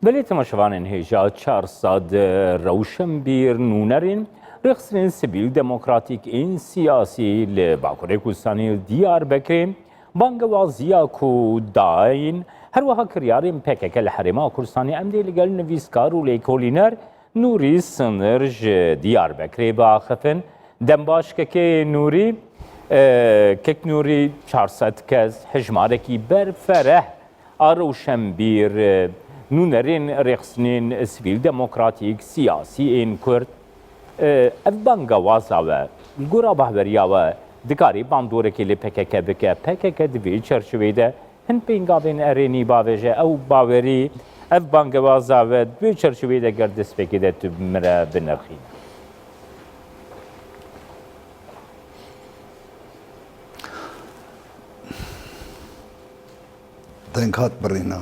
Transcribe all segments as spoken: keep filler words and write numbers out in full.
Belê temaşevanên hêja, çar sed rewşenbîr, nûnerên rêxistinên sivîl demokratîk ên siyasî li Bakurê Kurdistanê li Diyarbekirê bangewaziya ku dayîn, her wiha kiryarên P K K li Herêma Kurdistanê, em dê li gel nivîskar û lêkolîner Nûrî Sinir ji Diyarbekirê biaxifin. Dem baş kekê Nûrî. E, kek Nûrî, çar sed kes, hejmarekî berfereh a rewşenbîr, e, nûnerên rêxistinên sivîl demokratîk, siyasî ên Kurd, e, ev bangewaza we, li gora bahweriya we, dikarî bandorekê li P K K bike? P K K di vê çerçeveyê de hin pêngavên erênî bavêje, ew bawerî, ev bangewaza we di wê çerçeveyê de ger destpêkê de tu bi min re binirxîne? Deng hat birîna.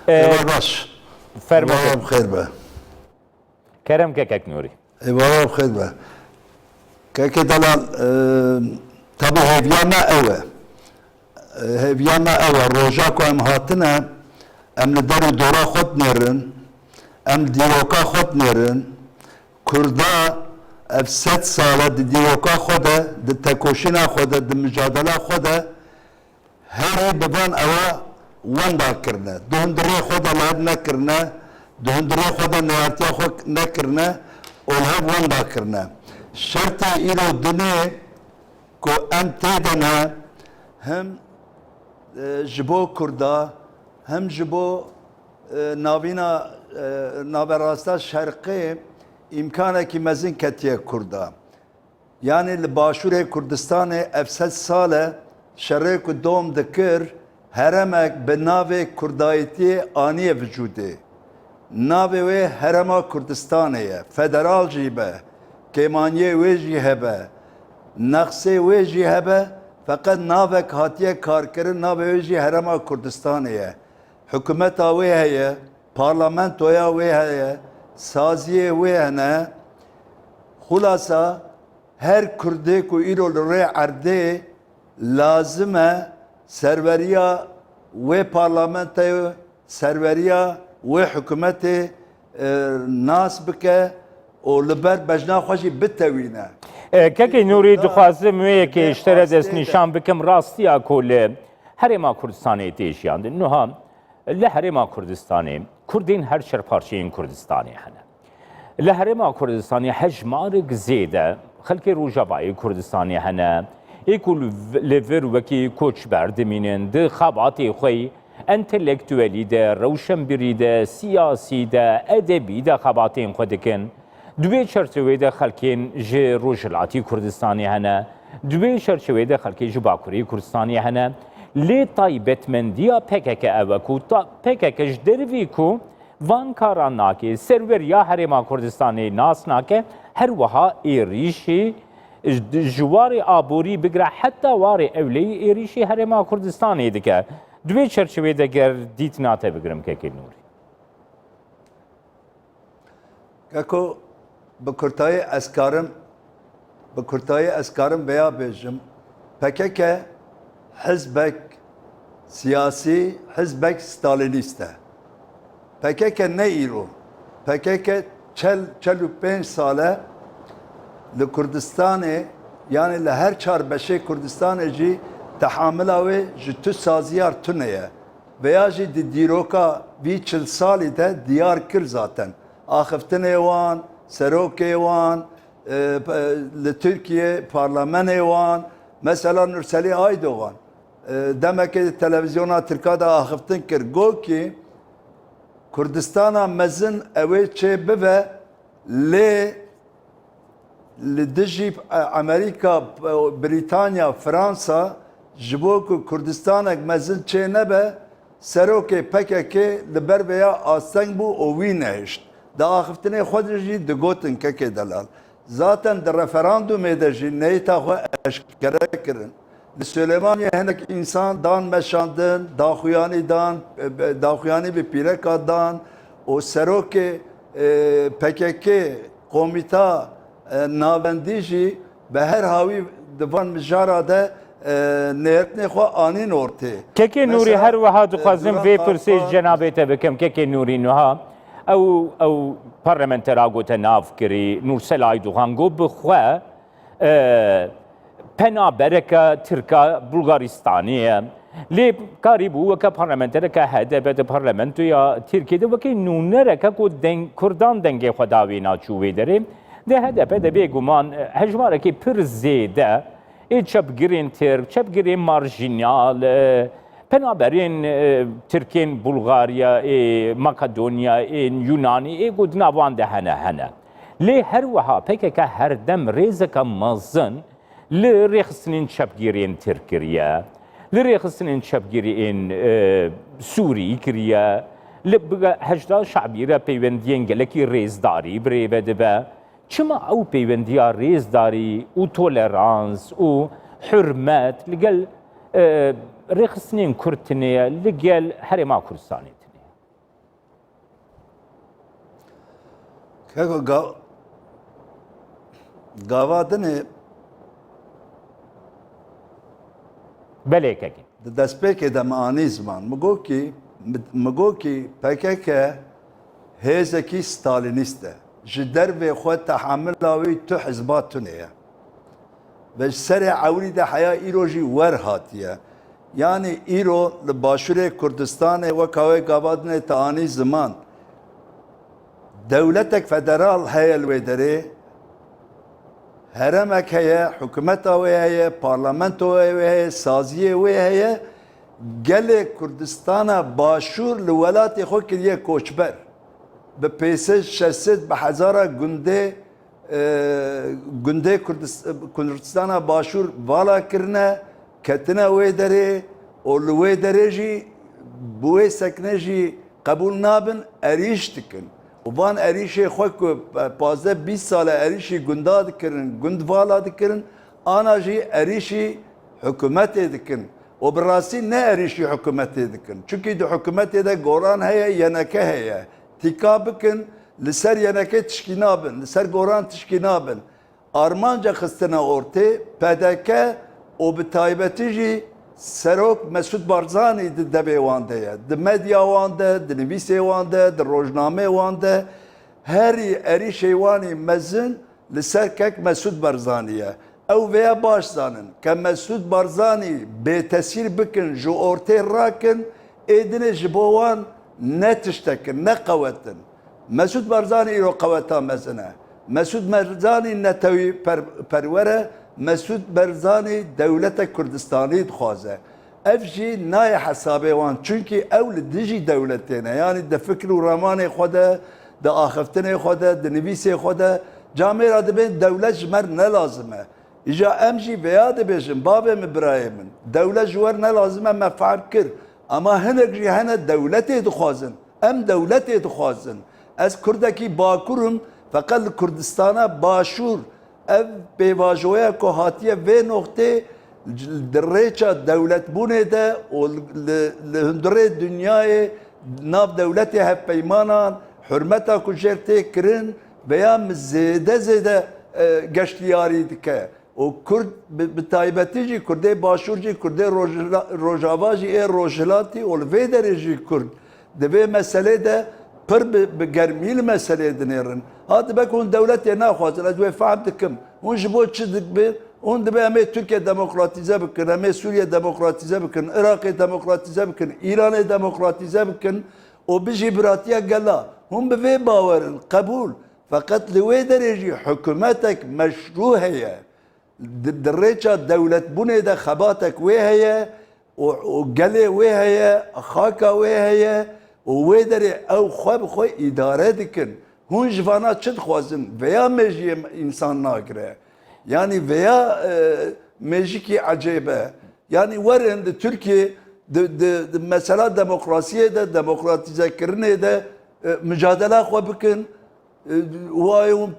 Ee, Êvar baş. Fermo. Êvara bi xêr be. Kerem ke kek Nûrî. Êvara bi xêr be. Kekê delal, e, tabi hêviya me ew e. E, hêviya me ew e. Roja ku em hatine, em li der û dora xwe dinêrin, em li dîroka xwe dinêrin. Kurda ev sed sal e di dîroka xwe de, di tekoşîna xwe de, di micadela xwe de, herî bi van ewa wenda kirine. Di hundirê xwe de li hev nekirine, di hundirê xwe de neyartiya xwe nekirine û li hev wenda kirine. Şertê îro dinê ku em tê de ne, him, e, ji bo Kurda, him ji bo, e, navîna, e, naverasta şerqê îmkanekî mezin ketiye Kurda. Yanî li Başûrê Kurdistanê ev sed sal e şerê ku dom dikir, heremek bi navê Kurdayetiyê aniye vücûdê. Navê wê Herêma Kurdistanê ye. Federal jî be, kêmaniyê wê jî hebe, nexsê wê jî hebe, feqet navek hatiye karkirin, navê wê jî Herêma Kurdistanê ye. Hikûmeta wê heye, parlamentoya wê heye, saziyê wê hene. Xulasa, her Kurdê ku îro li rê erdê lazim e serweriya wê parlamentoyê, serweriya wê hikûmetê, e, nas bike û li ber bejna xwe jî bitewîne. E, kekê Nûrî, dixwazim wê yekê ji te re destnîşan bikim, rastiya ku li Herêma Kurdistanê tê jiyandin. Niha li Herêma Kurdistanê Kurdên her çar parçeyên Kurdistanê hene. Li Herêma Kurdistanê hejmarek zêde xelkê Rojavayê Kurdistanê hene, ê ku li v-, li vir wekî koçber dimînin, di xebatê xwe yî entelektuelî de, rewşenbîrî de, siyasî de, edebî de xebatên xwe dikin. Di wê çerçeveyê de xelkên ji Rojhilatî Kurdistanê hene, di wê çerçeveyê de xelkê ji Bakurê Kurdistanê hene. Lê taybetmendiya P K K ew e ku ta-, P K K ji dervî ku van karan nake, serweriya Herêma Kurdistanê nas nake, her wiha êrîşî ji, ji warê aborî bigire heta warê ewleyî êrîşî Herêma Kurdistanê dike. Di wê çerçeveyê de ger dîtina te bigirim kekê Nûrî. Keko, bi kurtayî ez karim, bi kurtayî ez karim veya bêjim, P K K hizbek siyasî, hizbek stalînîst e. P K K ne îro, P K K çel, çel û pênc sal e li Kurdistanê, yanî li her çar beşê Kurdistanê jî tehamila wê ji tu saziyar tune ye. Veya jî di dîroka vî çil salî de diyar kir zaten. Axiftinê wan, serokê wan, e, pe-, li Tirkiye parlamenê wan, mesela Nurselî Aydogan, e, demekê di televizyona Tirka de axiftin kir. Got ki, Kurdistana mezin ew ê çê bive, lê li dijî Amerîka, Brîtanya, Fransa, ji bo ku Kurdistanek mezin çê nebe, serokê P K K li ber vêya asteng bû û wî nehişt. Di axiftinê xwe de jî digotin kekê delal. Zaten di referandumê de jî neyta xwe eşkere kirin. Li Silêmaniyê hinek însan dan meşandin, daxuyanî dan, e, be-, daxuyanî bi pîreka dan û serokê, e, P K K komîta, e, navendî jî bi her hawî di van mijara de, e, nêrtnê xwe anîn ortê. Kekê Nûrî, her wiha dixwazim vê pirsê ji cenabê te bikim. Kekê Nûrî, niha ew, ew parlamentera ku te nav kirî, Nûrsel Aydogan, got bi xwe, e, penabereke Tirka Bulgaristanê ye. Lê karîbû weke parlamentereke H D P di parlamentoya Tirkiyê de wekî nûnereke ku deng, Kurdan dengê xwe da wê naçû wê derê. Di H D P de bêguman, e, hejmarekî pir zêde ê çepgirên Tirk, çepgirên marjînal, e, penaberên, e, Tirkên Bulgarya, ê Makedonya, ên Yunanî, ê ku di nav wan de hene, hene. Lê her wiha P K K her dem rêzeke mezin li rêxistinên çepgirên Tirk kiriye, li rêxistinên çepgirên, e, Sûrî kiriye, li bi hejda şabî re peywendiyên gelekî rêzdarî bi rê ve dibe. Çima ew peywendiya rêzdarî û tolerans û hurmet li gel, e, rêxistinên Kurd tune ye, li gel Herêma Kurdistanê tune ye? Keko ga-, gava dinê Belê kekê. Di destpêkê de min anî ziman. Min got kî, min got kî P K K hêzekî Stalînîst e. Ji dervê xwe tehamila wî tu hizba tune ye. Ve ji serê ewrî de heya îro jî wer hatiye. Yanî îro li Başûrê Kurdistanê weka wê gava dinê te anî ziman. Dewletek federal heye li wê derê, heremek heye, hikûmeta wê heye, parlamentoya wê heye, saziyê wê heye. Gelê Kurdistana Başûr li welatê xwe kiriye koçber. Bi pêsed, şeş sed, bi hezara gundê, e, gundê Kurdis-, Kurdistana Başûr vala kirine, ketine wê derê û li wê derê jî bi wê sekine jî qebûl nabin, erîş dikin. Û van erîşê xwe ku pazdeh bîst sal e erîşî gunda dikirin, gund vala dikirin, ana jî erîşî hikûmetê dikin. Û bi rastî ne erîşî hikûmetê dikin. Çunkî di hikûmetê de goran heye, Y N K heye. Tîka bikin, li ser Y N K tişkî nabin, li ser goran tişkî nabin. Armanca xistine ortê P D K û bi taybetî jî Serok Mesûd Barzanî di devê wan de ye. Di medya wan de, di nivîsê wan de, di rojnameyê wan de herî erîşê wan î mezin li ser kek Mesûd Barzanî ye. Ew vêya baş zanin, ke Mesûd Barzanî bêtesîr bikin, ji ortê rakin, ê dinê ji bo wan ne tiştek in, ne qewet in. Mesûd Barzanî îro qeweta mezin e. Mesûd Barzanî netewî per-, perwer e. Mesûd Barzanî dewletek Kurdistanî dixwaze. Ev jî nayê hesabê wan. Çunkî ew li dijî dewletê ne. Yanî di fikr û ramanê xwe de, di axiftinê xwe de, di nivîsê xwe de, camêra dibên dewlet ji me re ne lazim e. Îja em jî vêya dibêjin, bavê min, birayê min. Dewlet ji we re ne lazim e, me fehm kir. Ama hinek jî hene dewletê dixwazin. Em dewletê dixwazin. Ez Kurdekî Bakur im, feqet li Kurdistana Başûr ev pêvajoya ku hatiye vê noqtê di rêça dewletbûnê de û li, li hundirê dinyayê nav dewletê hevpeymanan hurmeta ku jêr tê kirin, veya min zêde zêde, e, geştiyarî dike. Û Kurd bi, bi taybetî jî Kurdê Başûr jî, Kurdê Rojhila-, Rojava jî, ê Rojhilatî û li vê derê jî Kurd di vê meselê de pir bi, bi germî li meselê dinêrin. Ha dibe ku hûn dewletê naxwazin, ez wê fehm dikim. Hûn ji bo çi dibin? Hûn dibe em ê Tirkiye demokratîze bikin, em ê Sûriye demokratîze bikin, Iraqê demokratîze bikin, Îranê demokratîze bikin û bijî biratiya gela. Hûn bi vê bawer in, qebûl. Feqet li wê derê jî hikûmetek meşrû heye. Di, di rêça dewletbûnê de xebatek wê heye û, û gelê wê heye, xaka wê heye û wê derê ew xwe bi xwe îdare dikin. Hûn ji vana çi dixwazin? Veya mêjiyê însan nagire. Yanî veya, e, mêjikî ecêb e. Yanî werin di Tirkiyê di, di, di mesela demokrasiyê de, demokratîzekirinê de, e, micadela xwe bikin. E, wayê hûn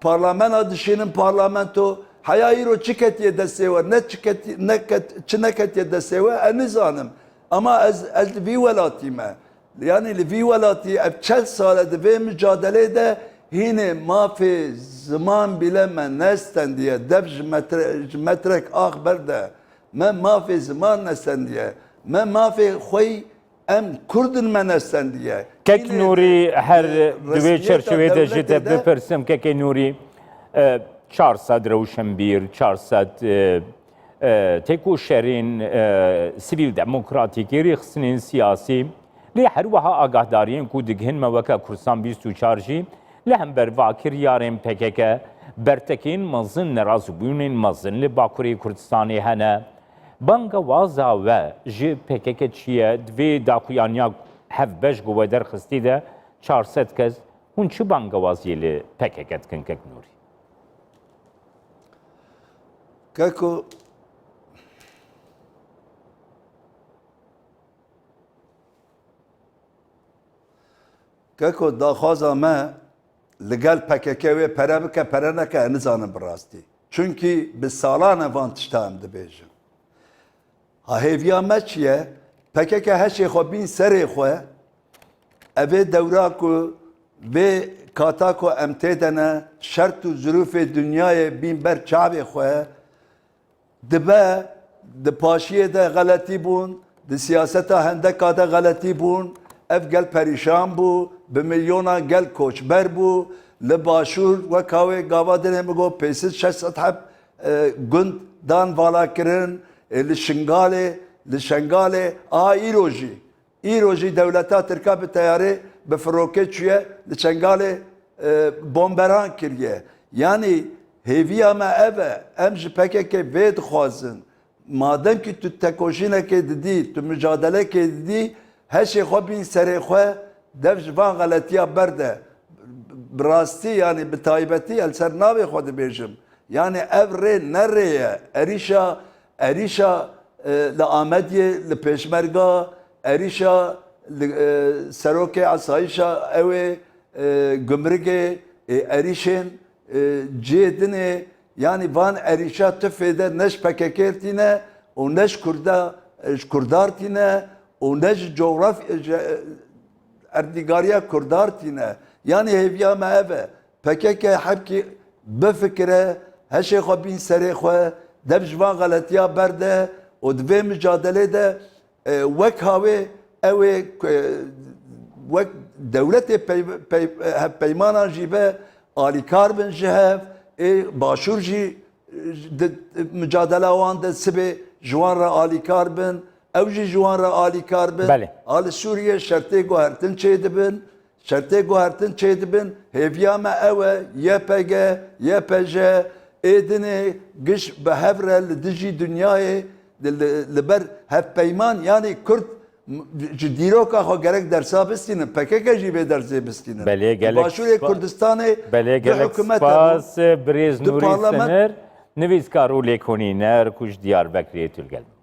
parlamena dişînin parlamento. Heya îro çi ketiye destê we, ne çi ketiye, ne ket-, çi neketiye destê we, ez nizanim. Ama ez, ez li vî welatî me. Yanî li vî welatî ev çel sal e di vê micadelê de hînê mafê ziman bîle me nestendiye. Dev ji metre-, ji metrek ax berde. Me mafê ziman nestendiye. Me mafê xwey em Kurd in me nestendiye. Kek Nûrî, her di wê çerçevê de ji te bipirsim, Kekê Nûrî, e, çar sed rewşenbîr, çar sed, e, e, têkoşerên, e, sivîl demokratîkî, rêxistinên siyasî, lê her wiha agahdariyên ku digihin me weke Kurdistan bîst û çar jî, li hember vakiryarên P K K, bertekên mezin, nerazîbûnên mezin li Bakurê Kurdistanê hene. Bangewaza we ji P K K çi ye? Di vê dakuyaniya hevbeş ku we derxistî de çar sed kes, hûn çi bangewaziyê li P K K dikin, Kek Nûrî? Keko, Keko, daxwaza me li gel P K K wê pere bike, pere neke, ez nizanim bi rastî. Çunkî bi salan e van tişta em dibêjin. Ha hêviya me çi ye? P K K heşê xwe bîn serê xwe, evê dewra ku vê kata ku em tê de ne, şert û zirûfê dinyayê bîn ber çavê xwe, dibe, di paşiyê de xeletî bûn, di siyaseta hendeka de xeletî bûn, ev gel perîşan bû, bi milyonan gel koçber bû, li başûr weka wê gava dinê min got pênc sed şeş sed heb, e, gund dan valakirin, e, li Şingalê, li Şengalê, a îro jî. Îro jî dewleta Tirka bi teyarê, bi firokê çûye li Çengalê, e, bomberan kiriye. Yanî hêviya me ev e, em ji P K K vê dixwazin. Madem kî tu tekoşînekê didî, tu micadelekê didî, heşê xwe bîn serê xwe, dev ji van xeletiya berde. Bi rastî, yanî bi taybetî, el ser navê xwe dibêjim. Yanî ev rê ne rê ye. Erîşa, erîşa, e, li Amediyê, li Pêşmerga, erîşa li, e, serokê esayîşa ew ê, e, gumrigê, ê erîşên, e, cihê dinê, yanî van erîşa tu fêde ne ji P K K tîne û ne ji Kurda, e, ji Kurdar tîne û ne ji coğraf-, e, ji, e, erdnîgariya Kurdar tîne. Yanî hêviya me ev e. P K K hebkî bifikire, heşê xwe bîn serê xwe, dev ji van xeletiya berde û di vê micadelê de, e, wek hawê ew ê, e, wek dewletê pey-, pey-, hevpeymanan jî be alîkar bin ji hev, ê başûr jî, e, di micadela wan de sibê ji wan re alîkar bin, ew jî ji wan re alîkar bin. Belê. A li Sûriyê şertê guhertin çêdibin. Şertê guhertin çêdibin, hêviya me ew e, Y P G, Y P J, ê dinê giş bi hev re li dijî dinyayê, li, li, li ber hevpeyman, yanî Kurd m-, ji dîroka xwe gerek dersa bistînin, P K K jî vê dersê bistînin. Belê, gelek Başûrê spa-, Kurdistanê belê, du gelek hikûmet hebû, spas, birêz du Nûrî parlament. Sinir, nivîskar û lêkonîner ku ji Diyarbekirê tu li gel min.